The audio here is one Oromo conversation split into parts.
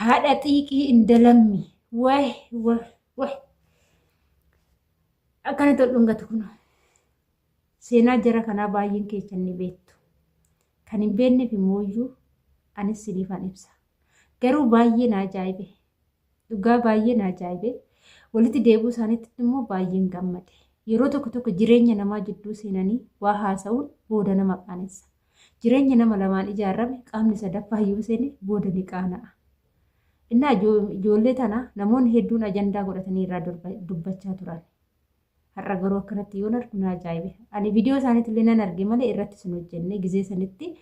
Haadha xiiqii indalammi. Waay waay waay. Akkanatti ol dhungatu kun. Seenaa jara kanaa baay'een keessan ni beektu. Kan hin beekneef immoo iyyuu anis siniifan ibsa. Garuu baay'ee na ajaa'ibe. Dhugaa baay'ee na ajaa'ibe. Walitti deebi'uu isaaniitti immoo baay'een gammade. Yeroo tokko tokko jireenya namaa jidduu seenanii waa haasa'uun booda nama qaanessa. Jireenya nama lamaan ijaarame qaamni sadaffaa yoo seene booda ni qaana'a. Innaa ijoollee tana namoonni hedduun ajandaa godhatanii irraa dubbachaa turan. Har'a garuu akkanatti yoon argu na ajaa'ibe. Ani viidiyoo isaaniitti illee nan arge malee irratti sun hojjenne gizee sanitti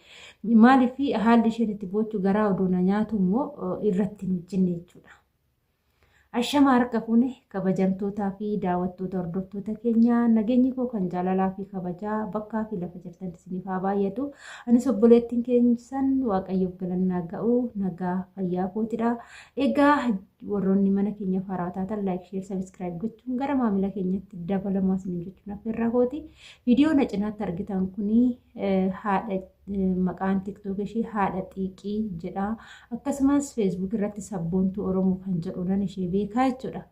maaliif haalli isheen itti boochu garaa odoo na nyaatu immoo irratti hin hojjenne jechuudha. Ashama harka fuune kabajamtootaa fi daawwattoota hordoftoota keenya, nageenyi koo kan jaalalaa fi kabajaa bakkaa fi lafa jirtan isiniif haa baay'atu. Anis obboleettiin keessan Waaqayyoof galannaa ga'u nagaa fayyaa kootidha. Egaa warroonni mana keenya haaraa taatan like, share, subscribe gochuun gara maamila keenyatti dabalamaa isiniin jechuun affeerraa kooti. Viidiyoo na cinaatti argitan kuni haadha maqaan TikTok ishee haadha xiiqii jedha. Akkasumas Facebook irratti sabboontuu Oromoo kan jedhu nan ishee beekaa jechuudha.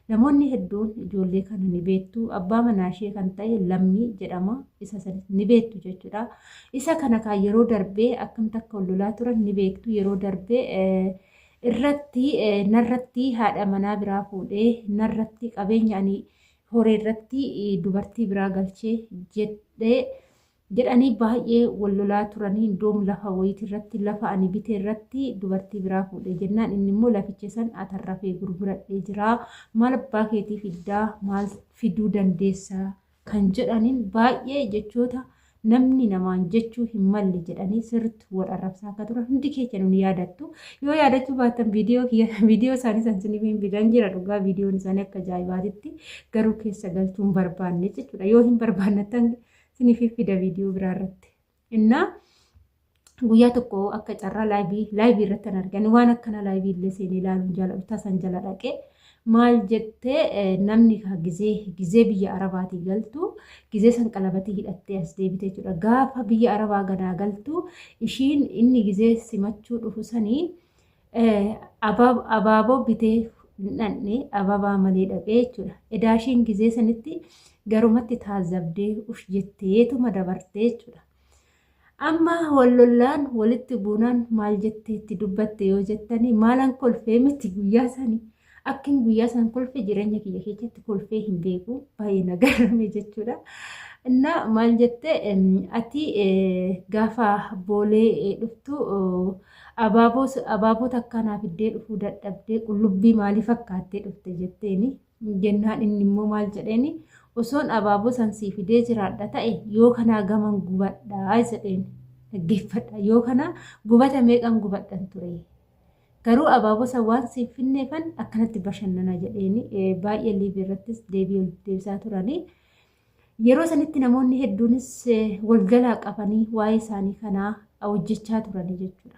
Namoonni hedduun ijoollee kana ni beektu. Abbaa manaa ishee kan ta'e Lammii jedhama. Isa sanis ni beektu jechuudha. Isa kana kan yeroo darbee akkamitti akka wal lolaa turan ni beektu. Yeroo darbee irratti narratti haadha manaa biraa fuudhee, narratti qabeenya ani horee irratti dubartii biraa galchee jedhee jedhanii baay'ee wal lolaa turanii. Indoom lafa wayiiti irratti, lafa ani bite irratti dubartii biraa fuudhe jennaan, inni immoo laficha san atarrafee gurguradhee jira, maal abbaa keetii fiddaa, maal fiduu dandeessa kan jedhaniin baay'ee jechoota namni namaan jechuu hin malle jedhanii sirriitti wal arrabsaa akka turan hundi keenya nu yaadattu. Yoo yaadachuu baattan viidiyoo viidiyoo isaanii san isiniif hin fidan jira. Dhugaa viidiyoon isaanii akka ajaa'ibaatitti garuu keessa galchuu hin barbaanne jechuudha. Yoo hin barbaannattan isiniif fida viidiyoo biraa irratti. Innaa guyyaa tokko akka carraa laayivii irratti kan argan waan akkana laayivii illee seenee ilaaluun jaalladhu tasan jala dhaqee maal jettee, namni gizee biyya Arabaatii galtu gizee san qalabatii hidhattee as deebite jechuudha. Gaafa biyya Arabaa ganaa galtu ishiin inni gizee simachuu dhufu sanii abaaboo bitee hin ababaa malee dhaqee jechuudha. Edaa ishiin gizee sanitti garumatti taazabdee ush jetteetuma dabartee jechuudha. Amma wal lollaan walitti buunaan maal jettee itti dubbatte yoo jettanii, maalan kolfee miti guyyaa sanii. Akkin guyyaa san kolfe jireenya kiyya keessatti kolfee hin beeku, baay'ee na garame jechuudha. Innaa maal jette, ati gaafa boolee dhuftu abaaboo takkaa naa fiddee dhufuu dadhabdee, qullubbii maalii fakkaattee dhufte jetteeni. Jennaan inni immoo maal jedheeni, osoon abaaboo san sii fidee jiraadha ta'e yoo kanaa gaman gubadhaa jedheen. Dhaggeeffadha, yoo kana gubata meeqan gubadhan ture. Garuu abaaboo san waan siif finneefan akkanatti bashannana jedheeni. Baay'ee liivii irrattis deebii ol deebisaa turanii. Yeroo sanitti namoonni hedduunis wal jalaa qabanii waa'ee isaanii kanaa hojjechaa turanii jechuudha.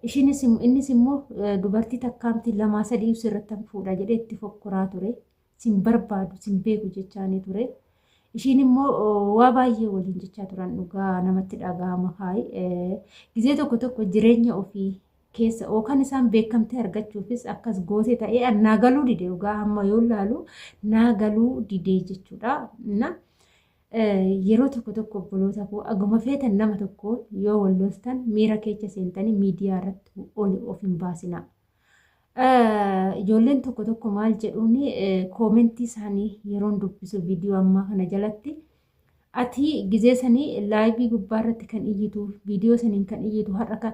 Ishiinis innis immoo dubartii takkaamti lamaa sadii sirratti fuudha jedhee itti fokkoraa ture. Sin barbaadu, sin beeku jechaanii ture. Ishiin immoo waa baay'ee waliin jechaa turan, dhugaa namatti dhaga'ama haayi. Gizee tokko tokko jireenya ofii keessa yookaan isaan beekamtii argachuufis akkas goote ta'ee naa galuu dide, dhugaa amma yoo laalu naa galuu didee jechuudha. Na yeroo tokko tokko obboloota koo, aguma feetan nama tokko yoo wal loltan miira keessa seentanii miidiyaa irratti oli of hin baasinaa. Ijoolleen tokko tokko maal jedhuun koomentii isaanii yeroon dubbisu viidiyoo ammaa kana jalatti, ati gizee sanii laayivii gubbaa irratti kan iyyitu, viidiyoo saniin kan iyyitu, har'a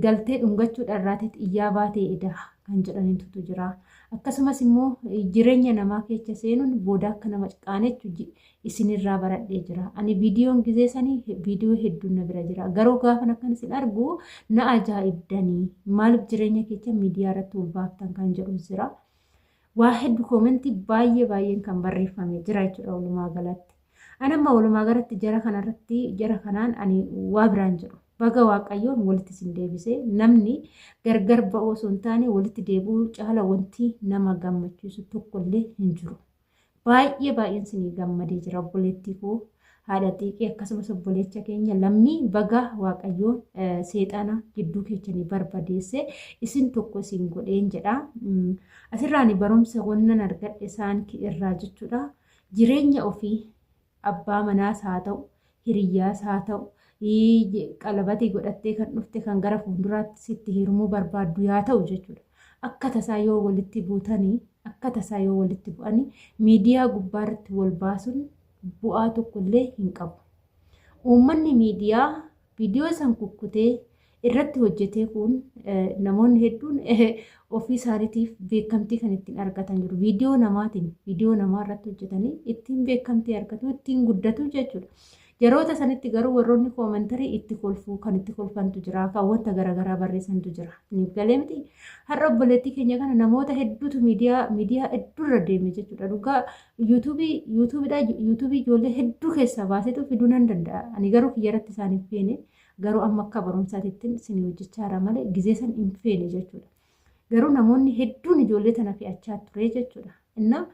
galtee dhungachuu dharraateet iyyaa baatee edaa kan jedhanitu jira. Akkasumas immoo jireenya namaa keessa seenuun booda akka nama qaanechu isinirraa baradhee jira. Ani viidiyoon gizee sanii viidiyoo hedduun na bira jira. Garuu gaafan akkan isin argu na ajaa'ibdanii, maaliif jireenya keessa miidiyaa irratti ol baaftan kan jedhu jira. Waa hedduu koomentii baay'ee baay'een kan barreeffame jira jechuudha walumaa galatti. Ani amma walumaa galatti jara kanarratti jara kanaan ani waa biraan jedhu. Baga Waaqayyoon walitti isin deebisee. Namni gargar ba'uu osoo hin taane walitti deebi'uu caala wanti nama gammachiisu tokkollee hin jiru. Baay'ee baay'een isinii gammadee jira, obboleettii koo. Haadha xiiqii akkasumas obboleecha keenya lammii baga waaqayyoon seexana gidduu keessanii barbadeesse isin tokko isin godheen jedha. Asirraan barumsa wannan argadhe isaan irraa jechuudha. Jireenya ofii abbaa manaas haa ta'u, hiriyyaas haa ta'u, qalabatii godhattee kan dhufte kan gara fuulduraatti sitti heerumuu barbaaddu yaa ta'u jechuudha. Akka tasaa yoo walitti buutanii, akka tasaa yoo walitti bu'anii miidiyaa gubbaarratti wal baasuun bu'aa tokkollee hin qabu. Uummanni miidiyaa viidiyoo san kukkutee irratti hojjetee kun namoonni hedduun ofii isaaniitiif beekamtii kan ittiin argatan jiru. Viidiyoo namaatiin viidiyoo namaa irratti hojjetanii ittiin beekamtii argatu, ittiin guddatu jechuudha. Yeroota sanitti garuu warroonni koomentarii itti kolfuu kan itti kolfantu jira, kan wanta garaagaraa barreessantu jira. Niif galee miti. Har'a obboleettii keenya kana namoota hedduutu miidiyaa miidiyaa hedduurra deeme jechuudha. Dhugaa yuutuubii yuutuubiidha yuutuubii ijoollee hedduu keessaa baasetu fiduu nan danda'a. Ani garuu kiyyarratti isaan hin feene. Garuu amma akka barumsaatitti isin hojjechaa jira malee gizee san hin feene jechuudha. Garuu namoonni hedduun ijoollee tana fe'achaa ture jechuudha. Innaa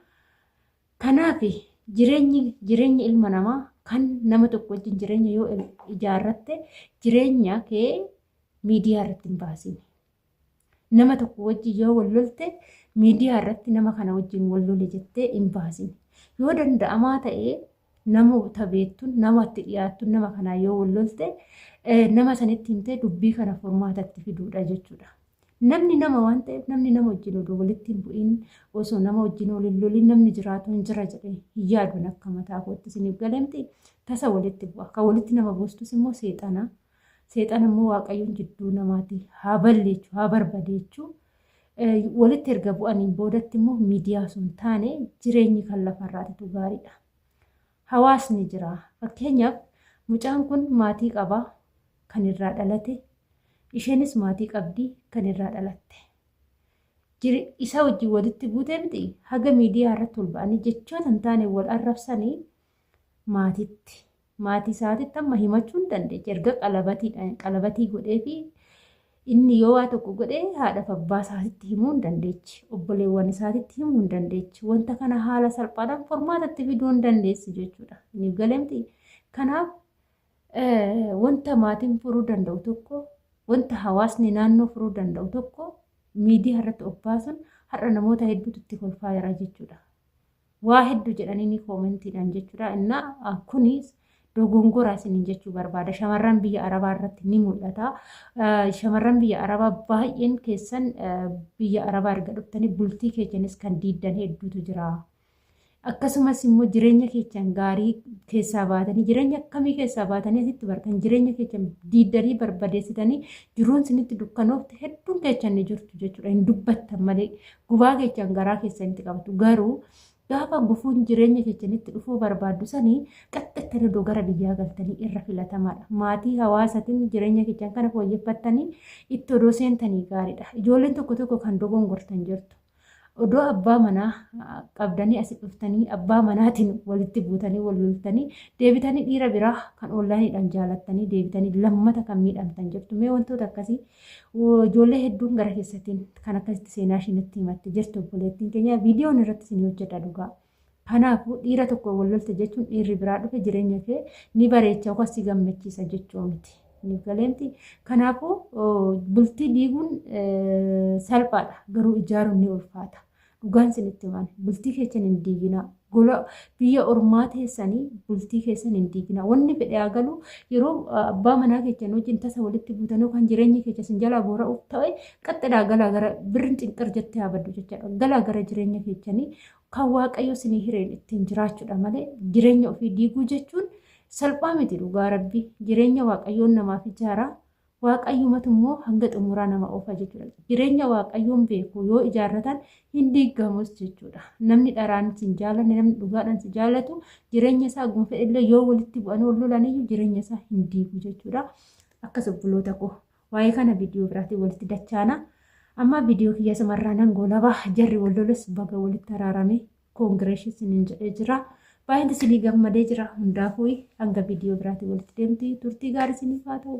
kanaaf jireenyi jireenya ilma namaa kan nama tokko wajjin jireenya yoo ijaarratte jireenya kee miidiyaa irratti hin baasin. Nama tokko wajjin yoo wal lolte miidiyaa irratti nama kana wajjin wal lole jettee hin baasin. Yoo danda'amaa ta'e nama beektuun nama itti dhiyaattuun nama kanaa yoo wal lolte nama sanitti himtee dubbii kana furmaatatti fiduudha jechuudha. Namni nama waan ta'eef namni nama wajjin odoo walitti hin bu'in osoo nama wajjin wal hin lolin namni jiraatu hin jira jedhee hin yaaduun akka mataa kootti isiniif galee tasa walitti bu'a. Kan walitti nama buustus immoo seexana. Seexana immoo waaqayyoon jidduu namaati haa balleechu haa barbadeechu. Walitti erga bu'aniin boodatti immoo miidiyaa sun taane jireenyi kan lafarraatitu gaariidha. Hawaasni jira. Fakkeenyaaf mucaan kun maatii qaba kan irraa dhalate. Isheenis maatii qabdi kan irraa dhalatte. Isa wajjin walitti buutee miti haga miidiyaa irratti ol ba'anii jechoota hin taane wal arrabsanii maatitti. Maatii isaatitti amma himachuu hin dandeechi. Erga qalabatii godhee fi inni yoo waa tokko godhee haadhaaf abbaa isaatitti himuu hin dandeechi. Obboleewwan isaatitti himuu hin dandeechi. Wanta kana haala salphaadhaan furmaatatti fiduu hin dandeessi jechuudha. Inni galee miti. Kanaaf wanta maatiin furuu danda'u tokko, wanta hawaasni naannoo furuu danda'u tokko miidiyaa irratti of baasuun har'a namoota hedduutu itti kolfaa jira jechuudha. Waa hedduu jedhanii ni koomentiidhaan jechuudha. Innaa kunis dogongora isiniin jechuu barbaada. Shamarran biyya Arabaa irratti ni mul'ata. Shamarran biyya Arabaa baay'een keessan biyya Arabaa erga dhuftanii bultii keessanis kan diiddan hedduutu jira. Akkasumas immoo jireenya keessan gaarii keessaa baatanii jireenya akkamii keessaa baatanii asitti bartan jireenya keessan diiddanii barbadeessitanii jiruun isinitti dukkanoofte hedduun keessan ni jirtu jechuudha. Hin dubbattan malee gubaa keessan garaa keessanitti qabatu. Garuu gaafa gufuun jireenya keessanitti dhufuu barbaaddu sanii qaxxattanii iddoo gara biyyaa galtanii irra filatamaadha. Maatii hawaasatiin jireenya keessan kana fooyyeffattanii itti odoo seentanii gaariidha. Ijoolleen tokko tokko kan dogongortan jirtu. Odoo abbaa manaa qabdanii asi dhuftanii abbaa manaatiin walitti buutanii wal loltanii deebitanii dhiira biraa kan onlaayiniidhaan jaalattanii deebitanii lammata kan miidhamtan jirtu. Mee wantoota akkasii ijoollee hedduun gara keessattiin kan akkasitti seenaa isheen itti himatte jirtu obboleettiin keenya viidiyoon irratti isin hojjedha dhugaa. Kanaafuu dhiira tokko wal lolte jechuun dhiirri biraa dhufe jireenya kee ni bareecha yookaan si gammachiisa jechuu miti. Ni galeemti. Kanaafuu bultii diiguun salphaadha garuu ijaaruun ni ulfaata. Dhugaan isinitti himan bultii keessan hin diiginaa. Gola biyya ormaa teessanii bultii keessan hin diiginaa. Wanni fedhe haa galu yeroo abbaa manaa keessan wajjin tasa walitti buutan yookaan jireenyi keessan isin jalaa boora'uuf ta'e qaxxidhaa galaa gara birrin cinqir jettee haa baddu jechaadha. Galaa gara jireenya keessanii kan waaqayyo isinii hireen ittiin jiraachuudha malee jireenya ofii diiguu jechuun salphaa miti dhugaa rabbi jireenya waaqayyoon namaaf ijaara waaqayyumatu immoo hanga xumuraa nama oofa jechuudha jireenya waaqayyoon beeku yoo ijaarratan hin diigamus jechuudha namni dharaan sin jaalanne namni dhugaadhaan si jaalatu jireenya isaa akkuma fedhellee yoo walitti bu'anii wal lolaniyyuu jireenya isaa hin diigu jechuudha akkas obboloota koo Waa'ee kana viidiyoo biraatiin walitti dachaana. Amma viidiyoo kiyya sumarraa nan goolaba. Jarri wal loles baga walitti araarame. Koongireeshin isiniin jedhee jira. Baay'een isinii gammadee jira. Hundaafuu hanga viidiyoo biraatiin walitti deemti. Turtii gaarii isiniif haa ta'u.